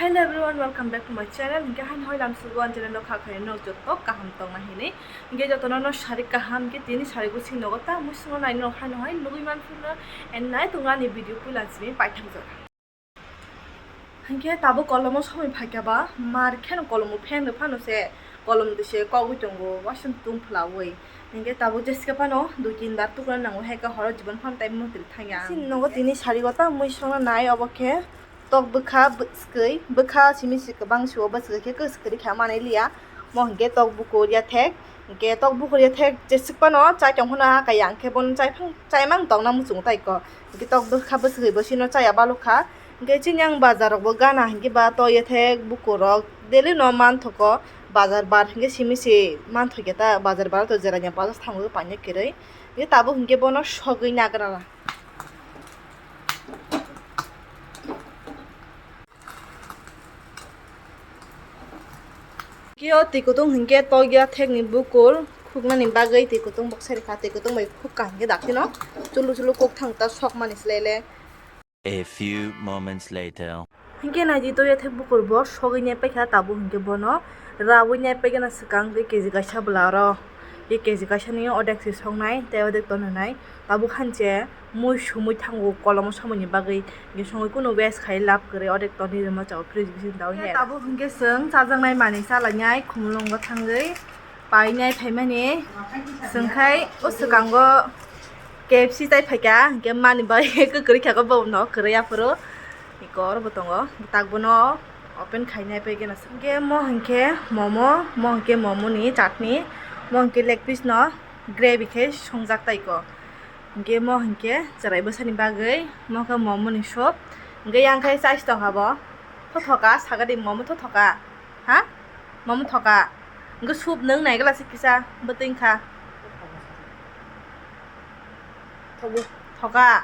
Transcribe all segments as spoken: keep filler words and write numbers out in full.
Hello everyone, welcome back to my channel. Hinkhe haino hai lam sugo ang channel no kha khayo no joto kaham tongna hinwi. Hinkhe jotono no sari kaham hinkhe tini sari bo sini nogo ta mui songno nai no haino hai nugui man phano and nai tongna ni video puila simi paithak jora. Hinkhe tabuk kolomo somoi phaikha ba mar kheno kolomo phen rw phano se kolom de se kogwi tongo wasung tung phlaui. Hinkhe tabuk jeske phano dui tin bar tukuna nango hai khe horo jibon phano tai motri thangya. Sini nogo tini sari go ta mui songna nai obo khe. Tok bwkha bwskwi, bwkha simi si kwbang sio bwskwi khe kwskwi kha manwi liya. Mo hinkhe tok bukur yathek, hinkhe tok bukur yathek jeswk phano chai tong phano ha kaya hinkhe bono chai phang, chai mang tongna muchungo tai kho. Hinkhe tok bwkha bwskwi bo sino chaya balukha. Hinkhe chini ang bazar rok bo gana hinkhe ba to yathek bukur rok daily no manthogo. Bazar bar hinkhe simi si manthokya ta bazar bar to jerani bazar thango paina kwrwi. Hinkhe tabuk hinkhe bono sogwi nagra. Kio twi kutung hinkhe tokya thekni bukur khuknani bagwi twi kutung boksa rikha, twi kutung bai khukka hinkhe dakhino chulu chulu kok thang ta sokmani slai le. A few moments later. Hinkhe naidi tokya thek bukur bo sogwi nai paikha tabuk hinkhe bono raui nai paigana swkang tei K G kaisa bwla oro. Tei K G kaisa ni odek se soknai tei odek tonwi nai. Tabuk hanse mui sumui thango kolomo somoini bagwi. Hinkhe songwi kunu waste khai lab kwrwi odek tonwi rwma chao fridge bising tao he. Tabuk hinkhe chwng chajaknai manwi chalainai khumulwngo thangwi painai phaimani. Chwng khai o swkango K F C tai phaikha hinkhe mani bai kwrwi kha bo no kwrwi aphuru. Iko oro bo tongo tak bono. Open khainai paigena se. Hinkhe mo hinkhe momo, mo hinkhe momo ni chutney, mo hinkhe leg piece no gravy khe songjak tai ko. Hinkhe mo hinkhe chwrai bwsani bagwi, mo khe momo ni soup. Hinkhe yang khe chais tongkha bo. Thothoka, sagadi momo thothoka. Ha? Momo thoka. Hinkhe soup nwng nai glass kisa bwtwi wngkha. Thoka.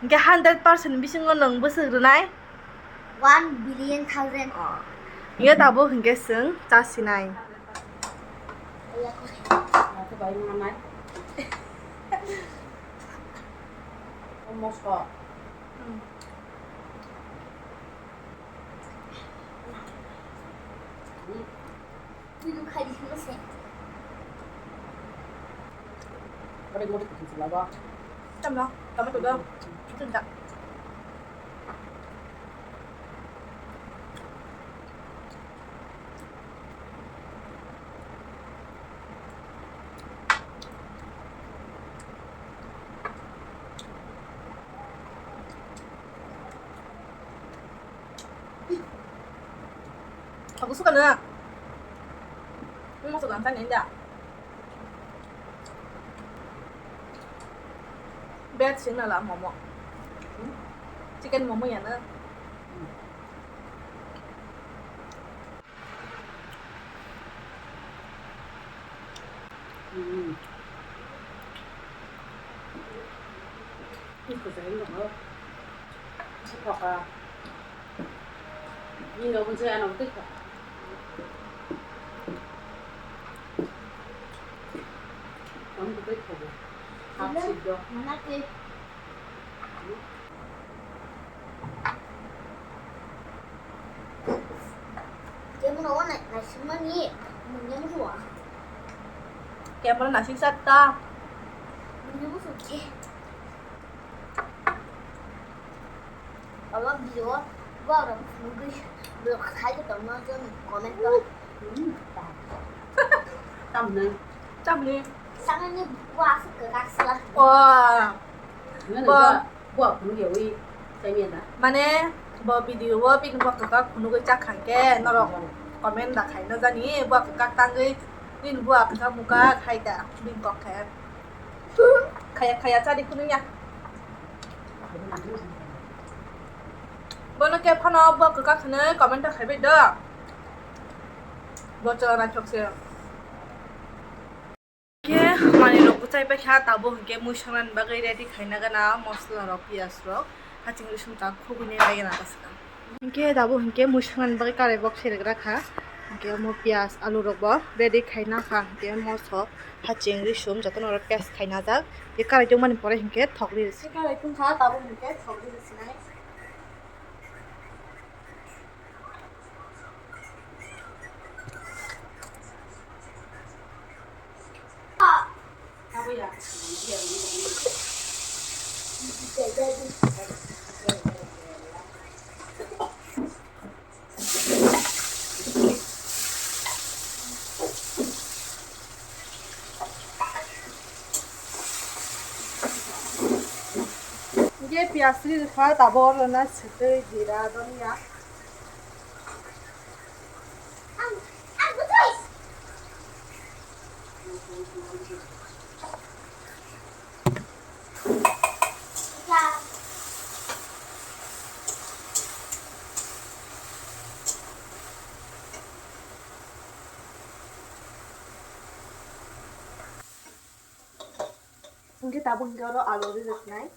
Hinkhe hundred percent bisingo nwng bwswk rwnai? One billion thousand. Oh. Hinkhe tabuk hinkhe chwng chasinai. Moso. Hmm. Tamo, tamo tudo. Itu dak. Aku suka na. Ini masuk lantai ni, enggak? Veg sing na la momo. Chicken momo ya na. Hmm. Iko sa ino ko. Iko ka. Ino ko sa ano ko. Kamu ko ko. Hapsi do. Mana ke? Kemoro o nai-, naisikmani mungya muchungo. Kemoro naisik chatta. Mungya muchung khe. Abo video borok nugwi borok khai tongma jani comment o. Tamni. Tamni. Tamni buwa aswk kwkak sla. O. Bo. Buwa phunuk yawi chamiya da. Mane bo video o bini buwa kwkak phunugwi chakha khe norok comment da khaina jani buwa kwkak tangwi bini buwa kwkak muka khai da bini kok khe. Khaya khaya chadi phunukya. Bono khe phano buwa kwkak hinwi comment da khaibai do. Bo chwla naithok se. Khe manwi rok bwchai paikha, tabuk hinkhe mui sangnani bagwi ready khaina gana mosola rok, piyaj rok, haching risum ta khugui nai bai gana ta swkang. Hinkhe tabuk hinkhe mui sangnani bagwi karai bok seregra kha, hinkhe omo piyaj alu rok bo ready khaina kha, hinkhe moso haching risum jotono oro paste khaina jak, hinkhe karai tongmani pore hinkhe thok ri rwsi. Karai tongkha tabuk hinkhe thok ri rwsinai. Hingke piyaj ri rwkha, tabuk oro na swtwi jira donya. Hingke tabuk hingke oro alu ri rwknai.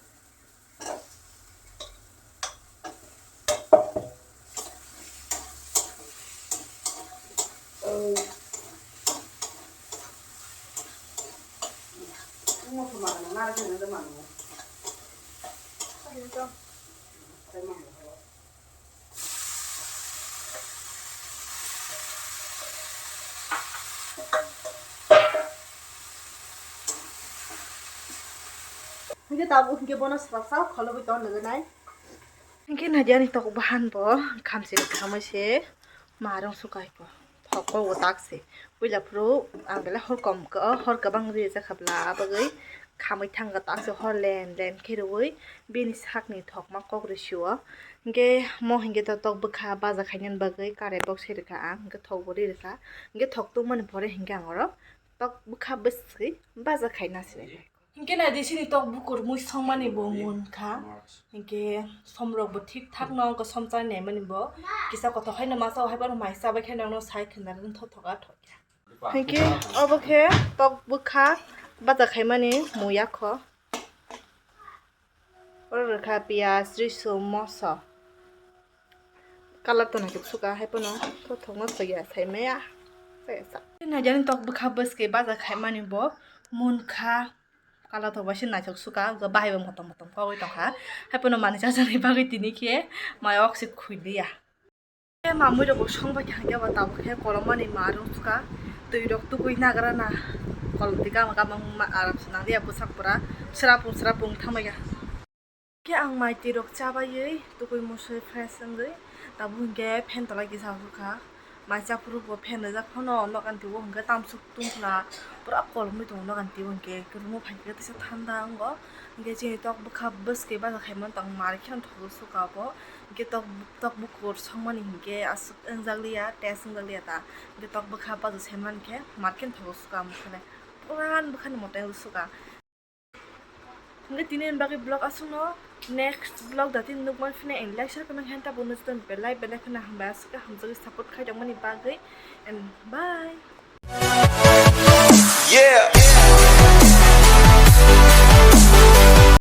Hingke tabuk hingke bono swrapsa kholobwi ton nwngnai. Hingke naidi ani tok bahan bo khamchi khamwi se marung sukai po. Thok kok bo tak se. Puila phuru ang belai hor kom, hor kwbang rijak kha bla, abagwi khamwi thangkha tak se hor len len khe rwui bini sakni thokma kok rw sio. Hingke mo hingke to tok bwkha baja khainani bagwi karai box se rwkha ang, hingke thok bo ri rwkha. Hingke thok tungmani pore hingke ang oro tok bwkha bwswi baja khaina se. Hingke naidi sini tok bukur mui songmani bo munkha. Hingke somrok bo thik thak no, hingke somchai naimani bo kisa kothok haino masa o, haiphano mai chabai khe nangno sai khwna ring thothoka thokya. Hingke obo khe tok bwkha baja khaimani muya kho. Oro rwkha piyaj, risum, moso. Colour to naithok suka, haiphano thothokno thokya saimaya. Naidi ani tok bwkha bwswkhe baja khaimani bo munkha. Colour to waisa naithok suka, bahai bo motom motom kogwi tongkha. Haiphano manwi chajaknai bagwi tini khe mai ok se khwi liya. Mamwi rok bo song bai thang khe bo tabuk khe kolomani ma rwng suka, twi rok tugui nagra na, kolom twi gama gama wngma aram se nang liya bwsak pura srapung srapung thangmaiya. Khe ang mai twi rok chabaiwi tugui musui fresh wngwi tabuk hinkhe fan tola kisa hurkha, mai chaphuru bo fan rijak phano nokani twi o hinkhe tamsuk tungphla pura kolomwi tongo nokani twi o hinkhe room o phaikhe teisa thanda wngo. Hinkhe chini tok bwkha bwswkhe baja khaimani tong mar kheno thogo suka bo. Hinkhe tok, tok bukur songmani hinkhe aswk wngjakliya, taste wngjakliya ta. Hinkhe tok bwkha baja saimankhe mar kheno thogo suka, omo kheno puran bwkhani moto wngwi suka. Hinkhe tini ni bagwi vlog aswkno, next vlog da tini nukman phine and like share comment henta bo nujton belai belai kheno hambai aswk hamjagwi support khaitongmani bagwi and bye. Yeah.